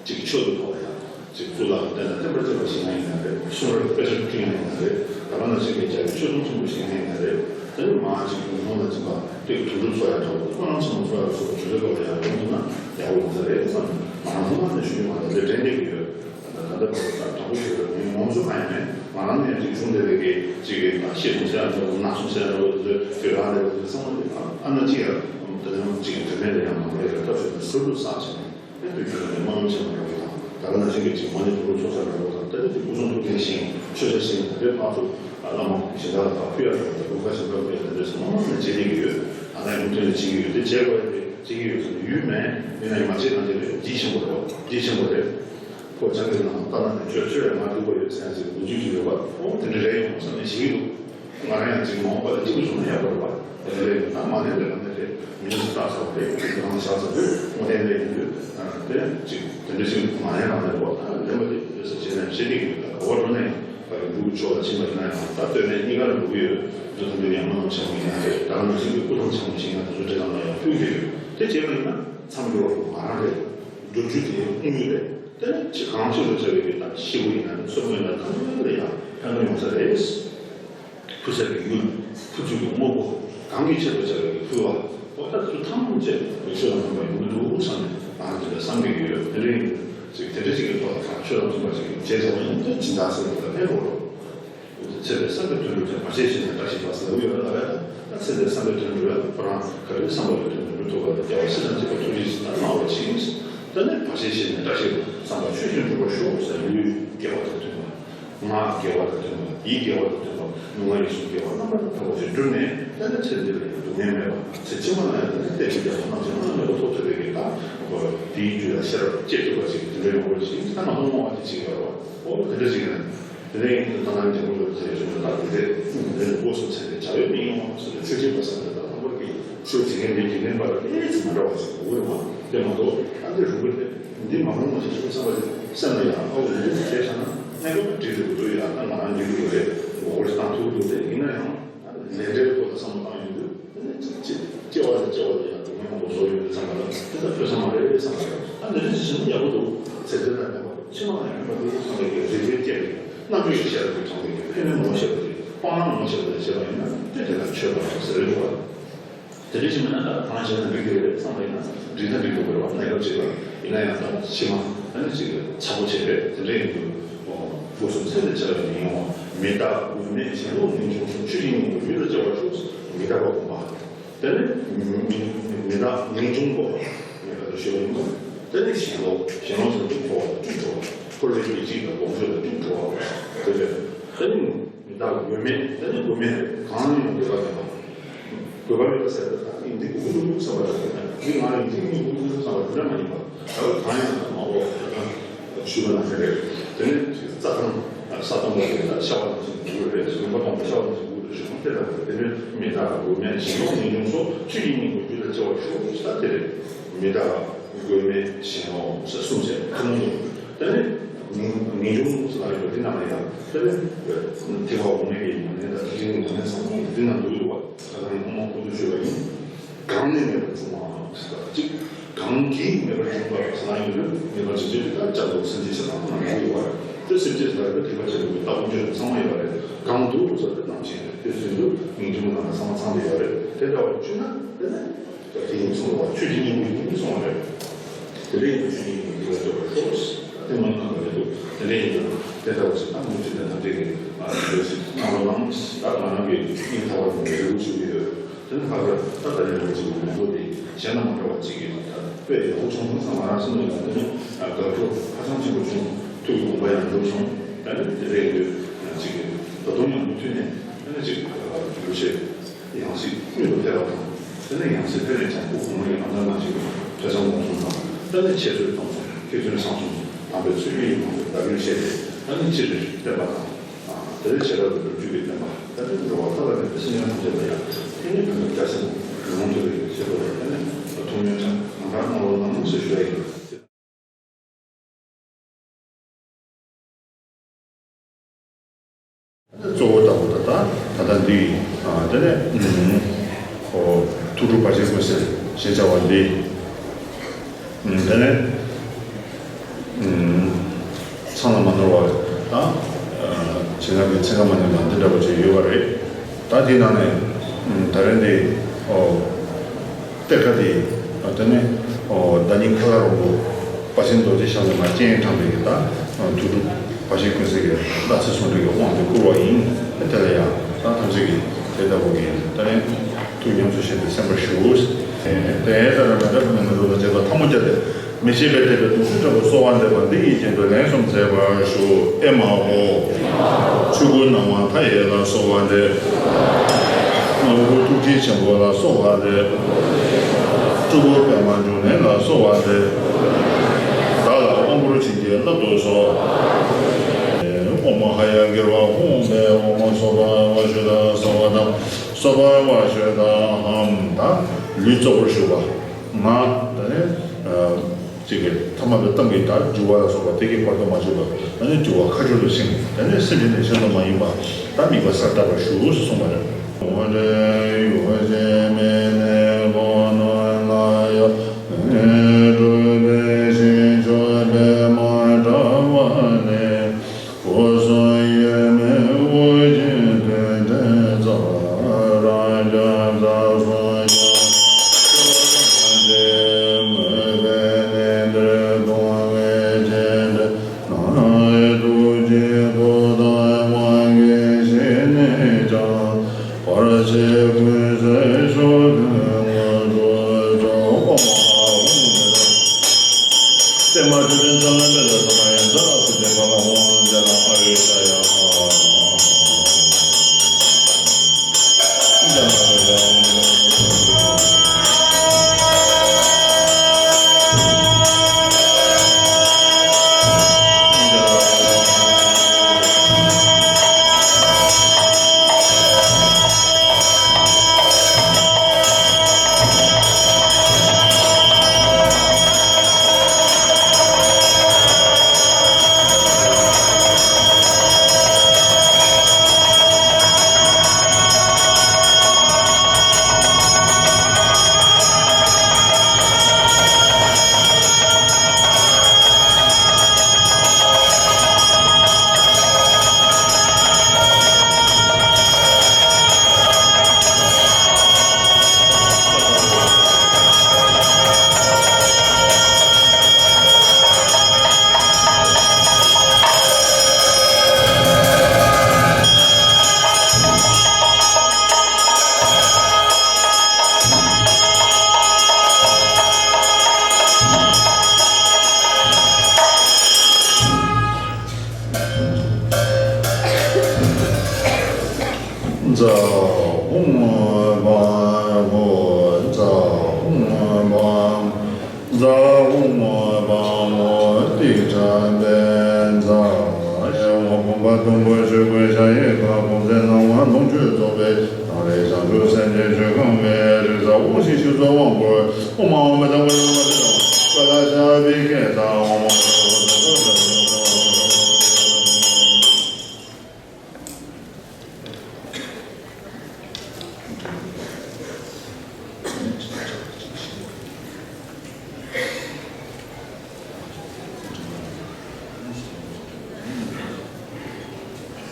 ཅིག་ཆོས་ཀྱི་ཐོག་ལ་ཡང་ཅིག་གཙུག་ལག་ལ་བརྟེན་ནས་བརྟན་པར་བཅས་པ་ཞིག་ཡང་ཡིན་ན་རེད། གསུང་རབ་དཔེ་ཆ་བསྐྲུན་ཡང་ཡིན་ན་རེད། ད་ག་ནང་བཞིན་གྱི་རྒྱ་གི་ཆོས་དུང་ཆེན་པོ་ཞིག་ཡང་ཡིན་ན་རེད། དེ་ནས་མ་ཅིག་ཡུལ་ལུང་ལ་འཛིན་པ་དེ་གི་དུང་སྒྲུབ་ཚོགས་ཡང་འདྲ་བོ། སྨོན་ལམ་ཆེན་མོ་ཚོགས་ཡང་འདྲ་བོ། དུས་ཚོད་སྐབས་ལ་ཡང་ཡོང་ཐུབ་ན་ཡག་པོ་ཡོང་ས་རེད་བསམ། ང་རང་ཚོ་ནང་ནས་ཞུ་རྒྱུ་མ་གཏོགས་དེ་འདྲ་འདྲ་གི་ཡོད། ད་ལྟ་བར་དུ་དྲང་པོ་ཞུ་རྒྱུ་ཡིན། ངོམ་སོ་གང་ཡང་མེད། ང་རང་ནས་ཅིག་བྱུང་བསྡད་པའི་གི་ཅིག་གི་ད་ཤེས་སོང་ཟེར་ཡང་འདྲ་བོ། ན་སོང་ཟེར་ཡང་འདྲ་བོ། དེ་ཚོ་དེ་རང་རེད་པ། དེ་བསམ་བློ་དེ་ཨ་ན་ཅིག་ཡང་དེ་ནས་ཅིག་གི་དོན་མེད་ལ་ཡང་མ་འགྲོ་ཡ་སྐབས་སུ་ཟུར་དུ་བསགས་བྱས་ནས། ཨེ་དུས་རྒྱུན་ནས་སྨོན་ལམ་ཆེན་མོ་འདྲ་བོ་དང་། ད་ག་ནང་བཞིན་གྱི་ཅིག་མ་ཎི་དུང་སྒྲུབ་ཚོགས་བསགས་འདྲ་བོ་དང་། ད་ནི་ཅིག་སྐུ་གསུང་ཐུགས་རྟེན་བཞེངས། མཆོད་ཆ་བཞེངས། དེ་འདྲའི་ཕར་ཚུར་བླ་མ་གཞན་དག་ལ་ཕར་ཕུལ་ཡ་འདྲ་བོ་དང་། དགུན་ཁ་བཞིན་ཕར་ཕུལ་ཡ་དེ་འདྲ་སོགས་སྔོན་མ་ནས་བྱེད་བསྡད་ཀྱི་ཡོད། ད་ལྟ་ཡང་མུ་མཐུད་ནས་བྱེད་ཀྱི་ཡོད། དེ་བྱེད་དགོས་ཡ་དེ་བྱེད་ཀྱི་ཡོད་ཟེར་ནས་ཡུལ་མེད། ཡིན་ན་ཡང་མ་བྱེད་ན་དེ་རེད། བརྗིད་ཆེན་པོ་རེད་བ། བརྗིད་ཆེན་པོ་རེད། ཁོ་ཅང་གི་ནང་ལྟ་ན་ནི་ཁྱོད་ཁྱོད་ཡང་ང་སྡུག་པོ་ཡོད་ཟེར་ཡ་ཅིག་ལོ་རྒྱུས་ཅིག་ཡོད་པ། ཨོ་དེ་འདྲ་རེད་ཡོང་བསམ་ནས་བྱེད་ཀྱི་འདུག་ང་རང་ཡང་ཅིག་མ་འོངས་པ་ལ་སྐྱིད་པོ་བྱུང་ན་ཡག་པོ་རེད་བ། དེ་འདྲ་རེད། ད་མ་ལན་རེད། ལམ་ནས་རེད། མི་ཚོ་བཏགས་ཚར་བ་རེད། རང་བཞག་ཚར་བ་རེད། དངོས་བསྟན་ལས་ཡིན་དུས་དེ་ཅིག་དེ་འདྲ་ཅིག་མ་ལན་རང་ལས་རོགས། ད་ལན་པ་དེ་དེ་ས་བྱེད་ན་བྱེད་ཀྱི་ཡོད། ད་ག་བ་འགྲོ་ན་ཡང་ད་རིང་འབུ་ཆོག་ལ་ཕྱིན་པ་ཡིན་ན་ཡང་། ད་སྟོད་སྨད་གཉིས་ཀ་ལ་འགྲོ་གི་ཡོད། འདི་དང་འདི་ཡང་སྨོན་ལམ་ཆེན་མོ་ཡིན་ན་རེད། ད་ག་ནང་བཞིན་གྱི་སྐུ་ཐང་ཆེན་མོ་ཞིག་ཡིན་ན་དེ་ཚོ་འདྲ་ལ་ཡང་ཕུལ་གྱི་ཡོད། དེ་བྱས་པ་ཡིན་ན་མཚམས་འཇོག་པ་ང་རང་རེད། འགྲོ་རྒྱུ་དེ་དངོས་ཡོད་རེད། དེ་ནས་ཅི་གང་ཅི་ལ་བྱ་བའི་གི་ད་ཤི་བོ་ཡིན་ན་མཚོན་མོ་ཡིན་ན་གང་ལ་ཡང་ཕན་ཐོགས་ཡོང་ས་རེད། ཕུལ་ས་གི་ཡུལ། ཕུལ་ཚུལ་གྱི་དངོས་པོ། གང་གི་ཆེད་དུ་བྱ་བའི་གི་ཕུལ་བ། འོ་ད་དེ་ཚོ་ཐམས་ཅད་རིགས་ཆོས་དང་མཐུན་པ་ཡོང་གི་འདུག་བསམ་ནས་ང་རང་དེ་འདྲ་བསམ་གི་ཡོད། དེ་འདྲ་ཡིན་ཅིག་དེ་འདྲ་ཅིག་གི་ཐོག་ལ་ད་ཆོས་དང་མཐུན་པ་ཅིག་བྱས་ཚར་བ་ཡིན་ན་སྦྱིན་བདག་ཟེར་བ་ལ་ཕན་གོ་རོགས། ཚེ་འདིར་བསམ་པའི་དོན་སྒྲུབ་ཅིང་། བར་ཆད་ཞི་ནས་བཀྲ་ཤིས་པ་ཟེར་ཡོད་རེད་པ། ད་ཚེ་འདིར་བསམ་པའི་དོན་སྒྲུབ་ཡ་ཁོ་རང་ག་རེ་བསམ་པ་ལ་དོན་དུ་འགྲུབ་ཐུབ་པ་ལ། རྒྱལ་བ་སྲས་དང་བཅས་པ་ཐུགས་རྗེས་གཟིགས་དང་གནང་བ་ཇི་བཞིན། ད་ནི་བར་ཆད་ཞི་ནས་བཀྲ་ཤིས་པ། བསམ་པ་ཆོས་བཞིན་འགྲུབ་པར་ཤོག་ཟེར། ལུས་དགེ་བ་དང་མཐུན་པ། ངག་དགེ་བ་དང་མཐུན་པ། ཡིད་དགེ་བ་དང་མཐུན་པ། ལུས་ངག་ཡིད་གསུམ་དགེ་བ་རྣམ་པར་དག་པ་ཞིག་གྱུར་ནས། ད་ནི་ཚེ་འདི་ལ་ཡང་སྡུག་བསྔལ་མེད་པ། ཚེ་ཕྱི་མ་ལ་ཡང་ད་ནི་བདེ་བའི་རྒྱལ་པོ་རྣམས་ཀྱི་སྨོན་ལམ་མེད་པ་ཐོབ་ཐུབ་པའི་གི་ད་དེའི་རྒྱུད་ལ་ཤེས་རབ་སྐྱེ་ཐུབ་པ་ཞིག་དེ་འདྲ་ཡོང་བ་ཞིག་ད་ང་ཚོ་བསྔོ་བ་དེ་བྱེད་ཀྱི་ཡོད་རེད་པ། ཨོ་དེ་འདྲ་ཞིག་ཡིན་ན། དེ་ནས་ད་ལྟ་ནི་འཇམ་མགོན་རིན་པོ་ཆེ་གསུངས་པ་ལྟར། དེ་ཚེ་དེ་ནས་སྒོ་གསུམ་ཚད་མེད་བྱ་བའི་མི་ཡོང་བ་ཟེར་ཏེ། ཆོས་བྱེད་པ་ཟེར་ན་ད་ལྟ་བར་གྱི་ཆོས་བྱེད་མཁན་དེ་བྱེད་མཁན་པ་ལ་ཏོག་ཙམ་མ་འདྲ་བ་ཞིག་ཡོང་གི་རེད་པ། དེ་མ་གཏོགས་ཨ་འདི་རུ་པ་དེ་འདི་མ་རུང་བ་ཞིག་གསུངས་ཚར་བ་དེ་སེམས་ལ་ཡང་ཨ་འོ་འདི་འདྲ་ཞིག་བྱས་ཚར་ན་གནས་སྐབས་འགྲིག་འགྲིག་འདུག་ཡ། ད་ང་རང་འགྲིག་འགྲིག་རེད། མགོ་སྐོར་ཞིག་བཏང་ཐུབ་འདུག་དེ་ཡིན་ན་ཡང་ལས་འབྲས་ཐོག་ལ་བསམ་བློ་བཏང་ཡོང་དུས། དེ་ནས་ཅིག་ཅིག་སྐྱེ་བ་ལ་སྐྱེ་བ་ལ་ཡང་སྡུག་བསྔལ་མང་པོ་བཟོ་ཡོང་དུས་ཙམ་པ་ལ། དེ་ལྟར་ཐོས་བསམ་མ་རེད་བསམ་པ་རེད། ཨ་འདི་འདྲ་ཞིག་བྱུང་ན་ཡག་པོ་འདུག་ཚེ་འདི་ལ་ཕན་པ། ཕྱི་མ་ལ་ཡང་ཕན་པ་འདུག་བསམ་པའི་གི་རེ་བ་སྐྱེ་བའི་རྣམ་དཔྱོད་ཀྱི་ཤེས་རབ་ཀྱིས་དྲངས་པའི་གི་ཕན་མེད་ངོ་ཤེས་པ་དེ། སྤང་བླང་ངོ་ཤེས་པ་དེ་བྱས་པ་ཡིན་ན་དེ་དེ་ལ་ཆོས་པ་ཟེར་རེད་འདུག་བ། དེ་འདྲ་ཞིག་མིན་ན་ད་གང་བྱས་ན་འགྲིག་གི་རེད་བསམ་པ་ཡིན་ན། འགྲིག་ད་འགྲིག་འགྲོ་གི་རེད་བ། གནས་སྐབས་ཅིག་ལ་ཡིན་ན་ཡང་ད་ཕྱི་མ་ཨ་ནི་ཅིག་ཚ་པོ་བྱས་པས་དེ་འདྲ་ཡིན་དུས། སྒོ་གསུམ་ཚད་མེད་བྱ་བའི་མི་ཡོང་བ། མི་རྟག་མགོན་མེད་གཞན་ལུགས་ངེས་འབྱུང་སོགས། ཆོས་ཀྱི་སྙིང་པོ་རྒྱུད་ལ་སྐྱེ་བར་ཤོག་མི་རྟག་པ་སྒོམ་པ། དེ་ནས་མི་མི་རྟག་ངེས་འབྱུང་སྒོམ་པ་ངེས་པར་དུ་ཞུ་བ་ཡིན་པ། དེ་ནས་གཞན་ལུགས། གཞན་ལུགས་ཟེར་དུས་འཁོར་བ་དང་སྤྲུལ་འགྲོ་བ། འཁོར་ལོས་སྒྱུར་བྱེད་ཀྱི་དགོངས་ཆོས་ལ་སྤྲུལ་འགྲོ་བ། དེ་ལས་དེ་ནས་མི་རྟག་མགོན་མེད། དེ་ནས་མགོན་མེད་རེད། གང་ལ་ཡང་འདོད་པ་མེད་པ། འདོད་པ་མེད་པ་ཟེར་བ་ད་ཡིན་འདི་དགོས་ཀྱི་འདུག་བསམ་པ་རེད། འདི་ང་ཡིན་འདི་གཉིས་དགོས་ཀྱི་འདུག་བསམ་པ་དེ་འདྲ་མ་ཡིན་པ། ད་གང་ཡང་ད་མ་འོ་ད་ཞུ་བ་ནང་བཞིན་རེད། དེ་ནས་རྩྭ་ཐང་ས་དང་པོ་དེ་ད་ཤ་བ་ནང་བཞིན་དགོས་རེད། རིམ་པ་དང་པོ་ཤ་བ་ནང་བཞིན་དགོས་རེད། ཞུ་བ་དེ་ལ་དེ་ནས་མི་རྟག་མགོན་མེད་གཞན་ལུགས་ངེས་འབྱུང་སོགས། ཆོས་ཀྱི་སྙིང་པོ་རྒྱུད་ལ་སྐྱེ་བར་ཤོག་ད་དེ་རེད། མི་རྟག་མགོན་མེད་གཞན་ལུགས་ཟེར་གསུམ་བྱས་ཐུན་མོང་དུ། དེ་ནས་ངེས་ངེས་འབྱུང་ཟེར་ལ་ཡོད་པ་འདི་རྣམས་ལ་ཡང་དེ་ནས་ཐེག་པ་འོག་མིན་གྱི་ཉམས་ལེན་དང་ཐེག་ཆེན་གྱི་ཉམས་ལེན་ཚང་མ་འདི་རྣམས་འདུས་འདུག་བ། ད་ལྟ་ཡང་ཐོག་མར་ཁོང་ཚོས་ཞུས་པ་ཡིན། གང་ནས་མེད་པར་འབྱུང་བའམ་ཟེར་གཅིག་གང་གིས་མེད་པར་འབྱུང་བ་ཟེར་ན་ཡོད་རེད། མེད་པར་འབྱུང་བྱེད་དེ་ལ་སྐྱབས་འགྲོ་སེམས་ཅན་ཞེ་དྲག་ཁོ་ན་མེད་ཡོད་པ་རེད། དེ་སེམས་ཅན་ཟེར་བ་ཐེག་པ་ཆེན་པོའི་ལྟ་བ་འཇོག་ཚང་མ་ཡོད་པ་རེད། གང་འདུལ་ཟེར་བའི་རྣམ་མཁྱེན་རེད། དེ་ཟིན་དུས་ངེས་འབྱུང་ནང་ལ་ཚང་མ་ཚང་བསྡད་ཡོད་རེད། དེ་འདྲ་བ་བཅུ་ན་དེ་ནས་དེ་ཡིན་གསུངས་པ། ཆོས་ཀྱི་སྙིང་པོ་ཡིན་གསུངས་པ་རེད། དེ་འདྲ་ཡིན་དུས་ཆོས་ཀྱི་སྙིང་པོ་ཡིན་པ་ཐོབ་པར་ཤོག་དེ་མ་གནང་བ་རེད་འདུག་དེ་འདྲ་ཡིན་དུས་དེ་འདྲ་བ་ཞིག་ད་མུ་མཐུད་ནས་ད་འདྲ་གི་ལས་ཤིག་གནང་རོགས་གནང་། ད་ང་རང་གི་སྙིང་ཐག་པ་ནས་རེ་སྐུལ་ཞུ་གི་ཡོད། དེ་ནི་ལྷག་པར་ད་ད་རེས་ང་ཚོ་གི་མང་པོ་དེ་གཞན་དང་མ་འདྲ་བ་ཅིག་ཡིན་པ་ད་དཔེ་ཡག་པོ་བྱུང་སོང་། ང་རང་སེམས་ནང་ལ་དེ་ནི་དགའ་སྤྲོ་ཧ་ཅང་ཆེན་པོ་བྱུང་། ཐུགས་ཀྱི་དགོངས་པ་ཡང་འགྲུབ་སོང་། ད་ནི་དེ་རེད་འདུག་ཅིག་གི་ད་དུང་ཡང་མུ་མཐུད་ནས་ དེ་ནས་གཅིག་རྒྱུད་བཤད་ཡང་སྲིད་མྱུར་དུ་ཕེབས་པ་དང་། དེ་ནས་ཡང་སྲིད་ཕེབས་ནས་ཀྱང་སྐུ་གོང་མ་ཡི་ཨ་མྲ་མ་ཅིག་ཐོས་བསམ་སྒོམ་གསུམ་དང་། དེ་ནས་འཆད་རྩོད་གཏོང་ཚུལ་མཁས་བཙུན་བསམ་གསུམ་དམ་པའི་ཚུལ་ཁྲིམས་ཀྱི་ངང་དུ་བདག་རྒྱུད་བཤད་དེ། དེ་ནས་སྤྱིར་བསྟན་པ་དང་། དེ་ནས་བྱེ་བྲག་ཏུ་བསྒྲུབ་བརྒྱུད་ཀྱི་བསྟན་པ། དེ་ནས་འགྲོ་བ་ཐར་པ་ནས་སེམས་ཅན་ཐམས་ཅད་ལ་ཡང་དེ་ནས་ཕན་པའི་བརྒྱ་ཟེར་ནས་ལུང་དུ་ལས་ཀྱི་བྱེད་པ་ལ། དེ་ནས་ཐུགས་སྨོན་གང་དག་གནང་རོགས་གནང་ཟེར་ཞུ་ཡ་ཡིན། གཙོ་བོ་ལྟ་བུ་ད་ལྟ་ད་ལྟ་འདི་ཡིན། དེ་ནས་ཨོ་ཐུགས་སྒྲུབ་བར་ཆད་ཀུན་སེལ་ཞེས་བྱ་བ་འདི། དེ་ནས་ཚང་ལ་མ་ནོར་བ་དང་། བྱིན་རླབས་ཀྱི་ཚིག་རྐང་མ་ནས་ལ་འདི་འདྲ་བ་ཅིག་ཡོད་པ་རེད། ད་འདི་ནང་ནས་ད་རེས་འདི་ཨོ། གཏེར་ཁ་དེ། དེ་ནས་ཨོ་ཟླ་ཉིན་ཁ་ལ་རོང་པོ་དཔའ་ཆེན་རྡོ་རྗེ་ཞབས་ལ་མ་སྤྱན་དྲངས་པའི་གི་ད་ཐུགས་སྒྲུབ་བར་ཆད་ཀུན་སེལ་གྱི་ལྷ་ཚེ་ཟུང་འབྲེལ་གྱི་དབང་དུ་བསྐུར་བ་ཡིན། དེ་ལ་ཡང་ད་ཐམས་ཅད་ཀྱིས་དེ་ལྟ་བུ་གི་ད་ནི་ཐུགས་ཉམས་སུ་བཞེས་ཏེ་གསན་པར་ཞུ། དེ་ལྟར་མི་འདྲ་བ་མི་འདུག་ལ་བྱེད་པ་ཐ་མོ་བརྒྱབ་སྟེ། མི་ཤེས་པའི་དད་པས་གདུང་སེམས་དྲག་པོས་གསོལ་བ་འདེབས་པ་འདི་ཡི་རྐྱེན་དུ་ལན་གསུམ་མཛད་པར་ཞུ། ཨེ་མ་ཧོ། ཆོས་སྐུ་སྣང་བ་མཐའ་ཡས་ལ་གསོལ་བ་འདེབས། རྣམ་དགུ་ཐུགས་རྗེ་ཆེན་པོ་ལ་གསོལ་བ་འདེབས། སྤྲུལ་སྐུ་པདྨ་འབྱུང་གནས་ལ་གསོལ་བ་འདེབས། བདག་ལ་དབང་བསྐུར་བྱིན་གྱིས་བརླབ་ཏུ་གསོལ། ཨོཾ་ཧ་ཡ་གིར་བ་ཧཱུྃ་ཕཊ། ཨོཾ་སྭ་བྷཱ་ཝ་ཤུདྡྷ་ས་ཝ་ཏཾ། སྭ་བྷཱ་ཝ་ཤུདྡྷ་ཨ་ཧཾ། ད་ལུས་རྫོགས་པར་ཞུ་བ། ང་ད་ནི། གཅིག་གི་ཐ་མ་པའི་གཏམ་གྱི་ད་འཇུག་པ་ལ་སོགས་པ་དེ་གའི་བར་དུ་མ་འཇུག་པ། ད་ནི་འཇུག་པ་ཁ་སྦྱོར་དུ་ཕྱིན། ད་ནི་སེམས་ཅན་ནི་གཞན་དུ་མ་ཡིན་པ། ད་དམིགས་པ་གསལ་བཏབ་པར་ཞུ་ཞེས་གསུངས་པ་རེད།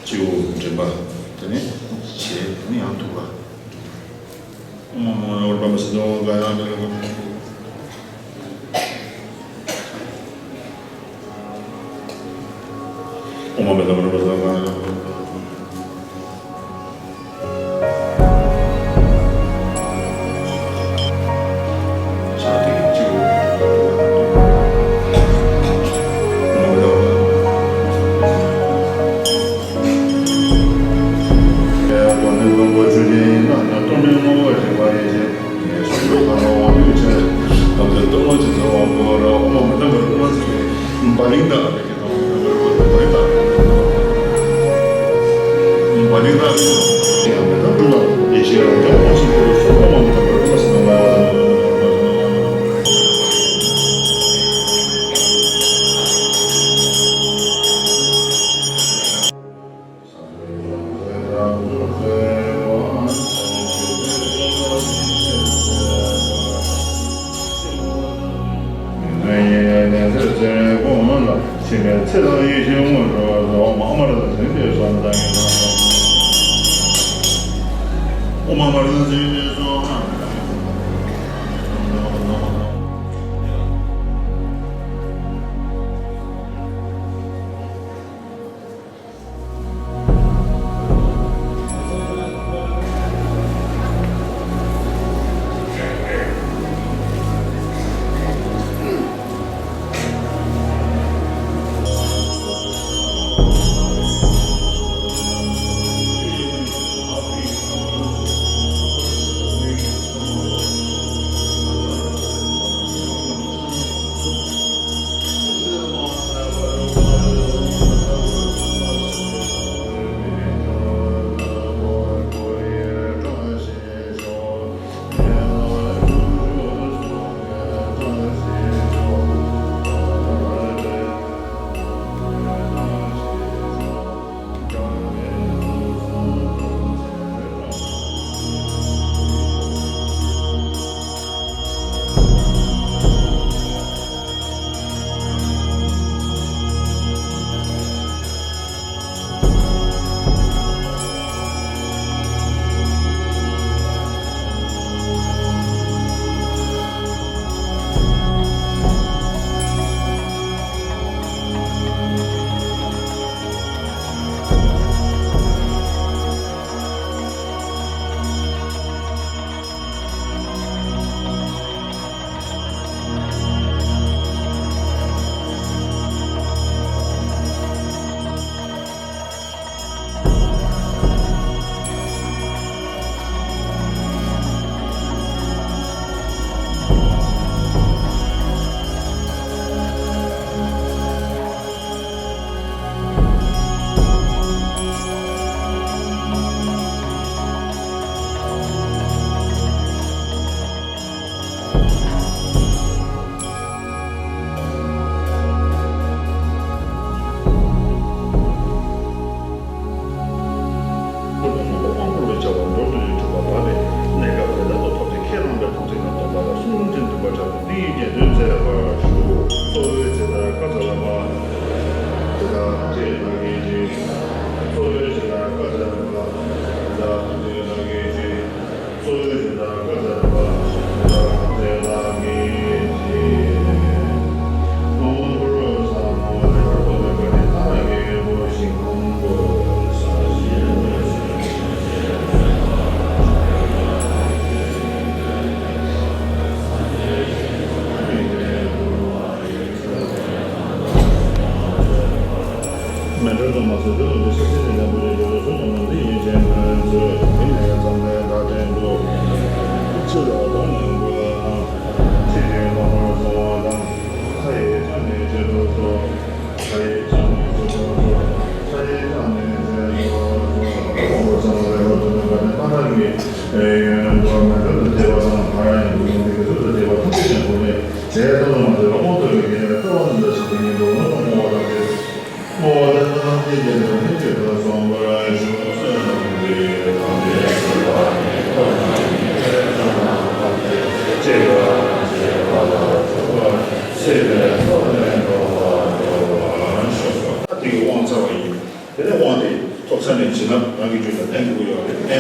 སྤྱི་བོ་མགྲིན་པ། དེ་ནས་ཞལ། དེ་ནས་ཡང་ཐུགས་ཀ། ཨོཾ་ཨཱཿཧཱུྃ་བཛྲ་བྷཱུ་མ་སིདྡྷི་ཨོཾ་ཀཱ་ཡཱ་མི་རུ་ཀ། བ་ལིང་དང་། བ་ལིང་དང་། ཡང་མེད་ན་འགྲོ་ལ་ཡེ་ཤེས་རང་རྐྱ་དབང་ཕྱུག་ཐུགས་སུ་སོགས་པ་མང་དུ་དམ་པར་ཕུལ་ལ་གསོལ་ལོ། ཕྱིན་པའི་ཚེ་དང་ཡེ་ཤེས་དངོས་གྲུབ་ཏུ། ཨོཾ་ཨ་མ་ར་ཏ་ཟེར་ཏེ་སོགས་ནི་དང་ཡིན་ནོ། ཨོཾ་ཨ་མ་ར་ཏ་ཟེར་ཏེ་སོགས། དབང་བསྐུར་བའི་བྱ་བ་མདོར་བསྡུས་ཀྱི་གྲུབ་པ་བབས་པས། གནས་སྐབས་དེ་དག་ཏུ་ཐོབ་སྟེ། ཁས་བླངས་པའི་ཐམས་ཅད་ཀྱང་སྟོན་པ་ལ་གསུང་རབ་འབྲིང་བདུན་པ་བསྒྲགས་ཏེ། འདི་ཡི་རྒྱས་དོན་མཛད་པར་ཞུ། གཙོ་བོའི་ཇི་ལྟར་བཀའ་སྩལ་པ། དེ་དག་ཐམས་ཅད་བདག་གིས་བགྱི། གཙོ་བོའི་ཇི་ལྟར་བཀའ་སྩལ་པ། དེ་དག་ཐམས་ཅད་བདག་གིས་བགྱི། གཙོ་བོའི་ཇི་ལྟར་བཀའ་སྩལ་པ། དེ་དག་ཐམས་ཅད་བདག་གིས་བགྱི། དབང་བསྐུར་ཟབ་མོ་ལེགས་པར་ཐོབ་པའི་བཀའ་དྲིན་མཐའ་དག་གིས་བསྐུལ་ཞིང་། ཧཱུྃ། མཎྜལ་དུ་མ་ཟད་དུ་འདི་ས་སྲིད་ནས་ལན་པོ་ཆེ་རྒྱ་མཚོ་སོགས་ཀྱང་འདི་ཡི་རྗེས་སུ་མཛོད། དེ་ནས་ཙམ་ལས་བདག་བྲན་དུ་ཕྱིར་ལོག་དང་ནི་མགོ་ལ་ཁྲིད་དེ་ལོག་པར་སོང་བ་དང་། ལྷ་ཡིས་ཀྱང་ནི་བྱེད་དུ་གསོལ། ལྷ་ཡིས་ཀྱང་ནི་བྱེད་དུ་གསོལ། ལྷ་ཡིས་ཀྱང་ནི་བྱེད་དུ་གསོལ། དབང་བསྐུར་ཟབ་མོ་ལེགས་པར་ཐོབ་པའི་བཀའ་དྲིན་མཐའ་དག་གིས་ཡོན་དུ་མཎྜལ་དུ་བསྡེབས་པ་དང་། སྔར་ཡང་དགེ་སློང་དེ་གིས་ཚུལ་དུ་བསྡེབས་པ་ཐམས་ཅད་ཀྱང་གོ་ནས། དེ་ལྟ་བུ་མ་ཟད་པ་དབང་ཐོབ་པའི་དགེ་འདུན་ལ་སྩལ་བ་ཙམ་དུ་བྱ་བའི་ཉིན་མོ་ལ་བསྔོ་བ་དང་བཅས་སོ། བསྔོ་བ་དེ་ལ་ཐམས་ཅད་ཀྱང་ལྷན་ཅིག་ཏུ་སོང་བར་ཞུ། བསོད་ནམས་འདི་ཡིས་ཐམས་ཅད་གཟིགས་པ་ཉིད། ཐོབ་ནས་ཉེས་པའི་དགྲ་རྣམས་ཕམ་བྱས། སྐྱེ་རྒ་ན་འཆིའི་རྦ་ཀློང་འཁྲུགས་པ་ཡི། སྲིད་པའི་མཚོ་ལས་འགྲོ་བ་སྒྲོལ་བར་ཤོག། ད་དེ་གི་དབང་ཚར་བ་ཡིན། དེ་ནས་དབང་དེ་ཐོབ་ཚར་ནས་བྱིན་རླབས་རང་གི་རྒྱུད་ལ་བརྟན་དགོས་ཀྱི་ཡོད་རེད། བརྟན་ལ་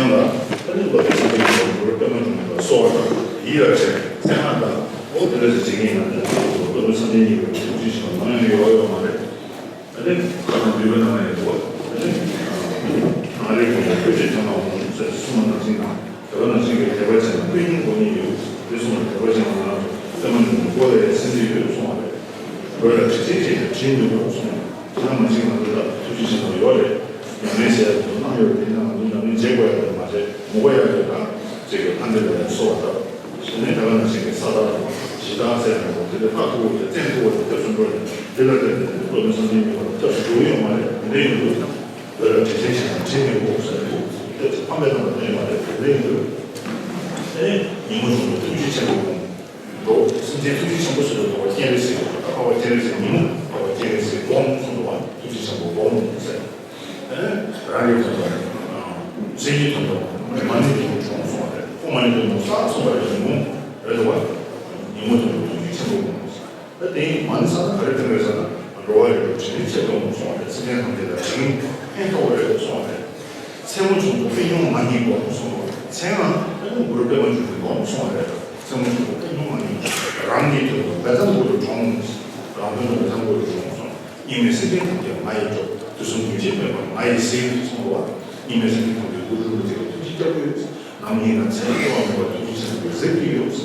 ད་ནི་བློ་བདེ་བློ་གྲོས་པདྨ་འབྱུང་གནས་ལ་གསོལ་བ་དང་ཡིད་ལ་བྱེད་མཚན་མ་དང་། འོ་དེ་འདྲ་ཞིག་བྱེད་ཀྱི་ཡིན་ན། དེ་ལ་ཐུགས་སུ་བློ་གྲོས་སེམས་ཅན་གཉིས་ཀྱི་ཐུགས་རྗེ་ཞིག་མ་ཡོང་ཡོང་ཡོད་མ་རེད། ཨ་ནི་ཁ་ནང་འདུས་པའི་ནང་ན་ཡོད་འདུག་ཨ་ནི་ཨ་རིག་གི་ཐུགས་རྗེ་ཐོན་ནའང་ཟེར་གསུངས་པ་ནང་བཞིན་དང་། དེ་བ་ནང་བཞིན་གྱི་དད་པ་བྱས་ན་དཔེ་སྙིང་པོ་ཉིད་ཡོད། དེ་གསུངས་པ་དད་པ་བྱས་ན་ང་རང་ཚོ་པདྨ་འབྱུང་གནས་བསྐོར་བའི་སེམས་བསྐྱེད་ཡོད་གསུངས་པ་རེད། བོད་ལ་དྲིན་ཅན་ཞིག་ལ་དྲིན་ཉུང་བར་གསུངས། དེ་ནང་བཞིན་ང་ཚོ་ལ་ཐུགས་རྗེ་ཆེན་པོ་ཡོད་རེད། ཡང་མེད་ཟེར་ཡག་དེ་ཚོ་གནང་ཡོད་རེད། དེ་ནང་ང་ཚོ་ཉམས་ལེན་བྱེད་དགོས་ཡག་དེ་མ་རེད། ངོ་དགོས་ཡག་དེ་དང་ཅིག་གི་ཕན་བདེ་ལ་གསོལ་བ་བཏབ། དེ་ནས་ད་ག་ནང་བཞིན་གྱི་ས་དག་ལ་ ཇི་ལྟར་ཟེར་ན་དེ་ལས་ལྷ་མཐུ་བོ་དེ་བཙན་མཐུ་བོ་དེ་སྐྱབས་སུ་འགྲོ་ནས་དེ་ལ་བརྟེན་ནས་སློབ་དཔོན་སངས་རྒྱས་ཀྱི་བར་སྐྱབས་སུ་འགྲོ་གི་ཡོད་མ་རེད། དེ་འདྲ་ཡིན་དུས་བོད་ལ་དྲིན་ཆེན་ཞིག་དང་དྲིན་མི་འགོག་ཟེར་དུས་སྐྱབས་སུ་ཕམ་པའི་རྣམ་པ་གནས་མ་རེད། དེ་འདྲ་ཡིན་དུས་ཨེ་ཉིན་མོ་བྱུང་དུས་ཐུགས་རྗེ་ཆེན་པོ་དགོངས་འགྲོ། སེམས་ཅན་ཐུགས་རྗེ་ཆེན་པོ་ཟེར་དུས་འཕགས་པ་སྤྱན་རས་གཟིགས། འཕགས་པ་སྤྱན་རས་གཟིགས་ཉིན་མོ་འཕགས་པ་སྤྱན་རས་གཟིགས་དགོངས་གསུངས་འདུག་བ། ཐུགས་རྗེ་ཆེན་པོ་དགོངས་ཟེར། རང་གི་དོན་དུ། སེམས་ཀྱི་དོན་དུ། མ་ཎི་དུ་གྲོངས་སོང་བ་རེད། ཁོ་མ་ཎི་དུ་མོ་བསགས་སོང་བ་རེད། ཉིན་མོ་རེད་འདུག་བ། ཉིན་མོ་དུ་མོ་ཐུགས་རྗེ་ཆེན་པོ་དགོངས་སོང་། ད་དེ་མ་ཎི་བསགས་ན་ག་རེ་ཕན་པ་རེད་ཟེར་ན། འགྲོ་བ་རིགས་དྲུག་དྲིན་ལན་ཆེ་གཏོང་སོང་བ་རེད། སེམས་ཅན་ཐམས་ཅད་ལ་དྲིན་ཕན་ཐོགས་པ་རེད་སོང་བ་རེད། མཚན་མོ་བྱུང་དུས་དཔེ་ཉུང་མ་རྙེད་དགོངས་སོང་བ། མཚན་ལ་ཨ་ནི་གུ་རུ་པདྨ་འབྱུང་གནས་དགོངས་སོང་བ་རེད། མཚན་མོ་བྱུང་དུས་དཔེ་ཉུང་མ་རྙེད། རང་གི་དོན་དུ་མེད་ཙམ་གུ་རུ་གྲོངས། རང་དོན་དུ་མེད་ཙམ་གུ་རུ་གྲོངས་སོང་། སྙིགས་མའི་སེམས་ཅན་ཐམས་ཅད་ང་ཡིས་སྐྱོབ། དུས་གསུམ་རྒྱུན་ཆད་མེད་པར་ང་ཡིས་གཟིགས་གསུངས་པ། སྙིགས་མའི་སེམས་ཅན་ཐམས་ཅད་གུ་རུ་རིན་པོ་ཆེ་ལ་ཐུགས་རྗེ་སྐྱབས་ཡོད། ནམ་ཡིན་ན་མཚན་དབང་མེད་པར་ཐུགས་རྗེ་ཆེན་པོས་གཟིགས་ཀྱི་ཡོད། ཐུགས་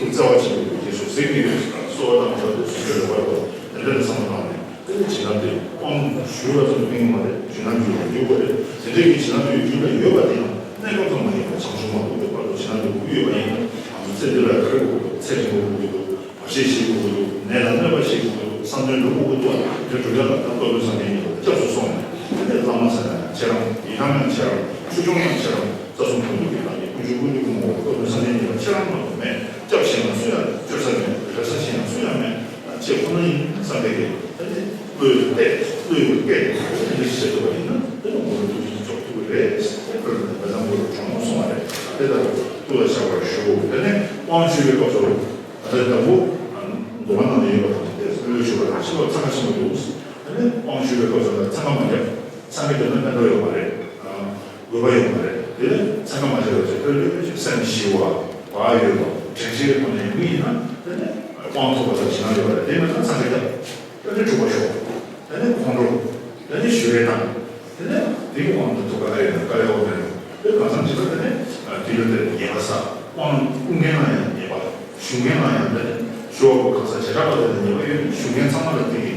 བརྩེ་བ་ཆེན་པོས་རྗེས་སུ་གཟིགས་ཀྱི་ཡོད། གསོལ་བ་དང་བཅས་ཏེ་སུ་ཞིག་ལ་བར་བ་དེ་འདྲ་བསམ་བློ་བཏང་ནས་དེ་ནས་བྱིན་རླབས་དེ་དབང་ཞུས་པ་ཙམ་དུ་ཕན་གྱི་མ་རེད། བྱིན་རླབས་ཀྱི་རྒྱུན་ལ་ཡོད་པ་རེད། དེ་འདྲའི་གི་བྱིན་རླབས་ཀྱི་རྒྱུན་ལ་ཡོད་པ་དེ་ཡང་གནས་སྐབས་ཙམ་མ་ཡིན་པར་བྱང་ཆུབ་མ་ཐོབ་པའི་བར་དུ་བྱིན་རླབས་ཀྱི་རྒྱུན་ཡོད་པ་ཡིན་ན། ཚེ་འདི་ལ་ག་རེ་དགོས་ཀྱི་འདུག་ཚེ་རིང་པོ་དགོས་ཀྱི་འདུག་བར་ཆད་ཞི་དགོས་ཀྱི་འདུག་ནད་ལ་གནོད་པ་ཞི་དགོས་ཀྱི་འདུག་བསམ་དོན་འགྲུབ་དགོས་ཀྱི་འདུག་དེ་འགྲུབ་ཡག་ལ་ད་སློབ་དཔོན་སངས་རྒྱས་ཀྱི་སྐྱབས་སུ་སོང་ནས། དེ་ནས་བླ་མ་ཟེར་ན་ཡང་ཁྱེད་རང་། ཡི་དམ་ཡང་ཁྱེད་རང་། ཆོས་སྐྱོང་ཡང་ཁྱེད་རང་། རྩ་གསུམ་ཀུན་འདུས་ཀྱི་བདག་ཉིད་དཀོན་མཆོག་ཀུན་འདུས་ཀྱི་ངོ་བོ་སློབ་དཔོན་སངས་རྒྱས་ཉིད་ལ་ཁྱེད་རང་མ་གཏོགས་མེད། སྐྱབས་བྱས་ན་སུ་ཡང་བཅོལ་ས་མེད། རེ་ས་བྱས་ན་སུ་ཡང་མེད། ཁྱེད་ཁོ་ན་ཡིན་བསམ་པའི་གི་དེ་ནི་བློ་ཡི་གཏད། བློ་ཡི་སྐད་དེ་འདི་བྱེད་ཐུབ་པ་ཡིན་ན་དེ་ནི་ངོ་བོ་ཐུགས་རྗེ་ཆེན་པོ་ཐུབ་ཀྱི་རེད། དེ་ཁོ་ན་མེད་ཙམ་ངོ་བོ་གྲོངས་སོང་བ་རེད། དེ་ལྟར་ཐུགས་ལ་བཞག་པར་ཞུ། དེ་ནས་དབང་ཞུ་བའི་སྐབས་སུ། ད་ལྟ་ལྟ་བུ། མདོ་སྔགས་ནང་ལ་ཡོད་པ་དང་དེ་བློས་ཞུ་བ་དང་ཤེས་པ་འཚང་ཁ་ཆེན་པོ་འདུག་དེ་ནས་དབང་ཞུ་བའི་སྐབས་སུ་ལ་འཚང་ཁ་མ་བརྒྱབ། འཚང་ཁ་བརྒྱབ་ན་ཕན་ཐོགས་ཡོད་མ་རེད། དགོས་པ་ཡོད་མ་རེད། དེ་ནས་འཚང་ཁ་མ་བརྒྱབ་པ་བྱས་ཁོས་ལོས་ཀྱི་སེམས་ཞི་བ། བག་ཡོད་པ། དྲན་ཤེས་ཀྱི་ཐོག་ནས་ཡོང་གི་ཡིན་ན། དེ་ནས་དབང་ཐོབ་པ་དང་བྱིན་རླབས་ཡོད་པ་རེད། དེ་མེད་ན་འཚང་ཁ་བརྒྱབ། དེ་ནས་དྲུག་པ་ཤོག་དེ་ནས་ཁོང་ཁྲོ། དེ་ནས་ཞུ་ཡས་དང་། དེ་ནས་དེ་གི་དབང་དུ་ཐུག་ག་ཨ་ཡོད་ན་དཀའ་ཡོད་མེད་རུང་། དེ་གང་འཚམ་ཅིག་ལ་དེ་ནས་དེ་ལ་དེ་ཉེས་པ་བསགས། དབང་བསྐུར་མཁན་ལ་ཡང་ཉེས་པ། ཞུ་མཁན་ལ་ཡང་དེ་ནས་ཞུ་བ་པོ་གང་ཟག་བྱེ་བྲག་པ་དེ་ལ་ཉེས་པ་ཡོད་ན་ཞུ་མཁན་ཚང་མ་ལ་དེ་གི་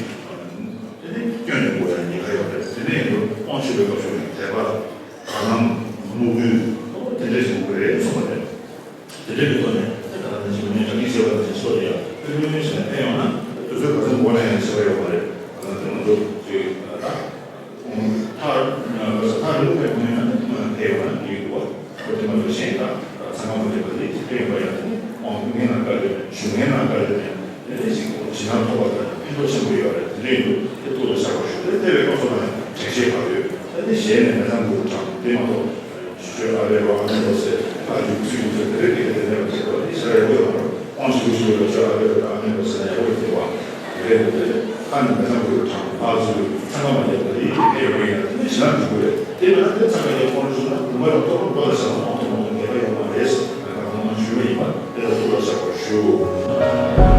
དེ་ནས་སྐྱོན་ནས་དགོས་ཡང་ཉེན་ཁ་ཡོད་རེད། དེ་ནས་ཡིན་དུས་དབང་ཞུ་བའི་སྐབས་སུ་ཡང་དད་པ། དག་སྣང་། མོས་གུས། དེ་འདྲས་ཞིག་དགོས་རེད་གསུངས་པ་རེད། དེ་འདྲའི་གི་ཐོག་ནས་ད་ལྟ་ནས་ཞིག་ངས་དྲ་རྒྱའི་བྱས་པ་དང་ཞིག་སོགས་ལ་ཡང་ཕན་ཚུན་ཕན་ཡོང་ན་དུས་ཚོད་ག་ཚོད་འགོར་ན་ཡང་བྱེད་པ་ཡོད་མ་རེད། ད་ལྟ་ང་ཚོ་ཅིག་ད་ཐག་ཐག་རིང་པོ་ཕེབས་མེད་ན་ཕན་ཡོང་ན་འགྲིག་གི་འདུག་བ། ཁོ་དེ་མ་གཏོགས་གཞན་དག་ཚང་མ་མ་འགྲིག་པ་དེ་ཕན་ཡོང་པ་ཡང་དེ་ནི་དབང་བསྐུར་མཁན་ལ་བཀའ་བརྒྱབ་ནས་ཞུ་མཁན་ལ་བཀའ་བརྒྱབ་ནས་དེ་འདྲ་ཞིག་བྱིན་རླབས་ཐོབ་པ་དང་ཕན་ཐོགས་ཆེན་པོ་ཡོད་རེད། དེ་འདྲ་ཡིན་དུས་དེ་ཐུགས་ལ་བཞག་པར་ཞུ། དེ་ལྟ་བའི་སྐབས་སུ་ལ་ཡང་དྲན་ཤེས་པ་ཡོད། ད་ནི་གཞན་ནས་མེད་ཙམ་དུ་དྲངས། དེ་མ་གཏོགས། ཆོས་ཨ་བེ་བ་ཨ་ནེ་ལོ་སེ་ཨ་ཡུག་ཚུལ་ཡུག་ཚུལ་དེ་རེད། དེ་ག་དེ་ནས་བ་ཞེས་པ་དེ་ཤ་ཡག་པོ་ཡོད་མ་རེད། དབང་ཞུ་ཞུ་ལ་ཆོས་ཨ་བེ་བ་ཨ་ནེ་ལོ་སེ་ན་ཡག་པོ་ཡོད་དེ་བ། དེ་རེད་དེ་རེད། ཁ་ནས་མེད་ཙམ་དུ་དྲངས། ཕར་ཚུར་འཚང་ཁ་མ་བརྒྱབ་པ་དེ་ཡིན་དེ་ཡོད་ཡིན་ན་དེ་ནས་ཞེ་དྲག་འགྲིག་གི་རེད། དེ་མིན་ན་དེ་འཚང་ཁ་རྒྱག་ཁོ་རང་བྱུང་ན་དུ་མ་ར་ཏོག་ཏོག་ཏོག་ལ་བཞག་ན་དབང་དུ་མ་སོང་ངེས་པ་ཡོད་མ་རེད། ང་གང་མང་ཞུ་བ་ཡིན་པ་དེ་ལ་ཐུགས་ལ་བཞག་པར་ཞུ།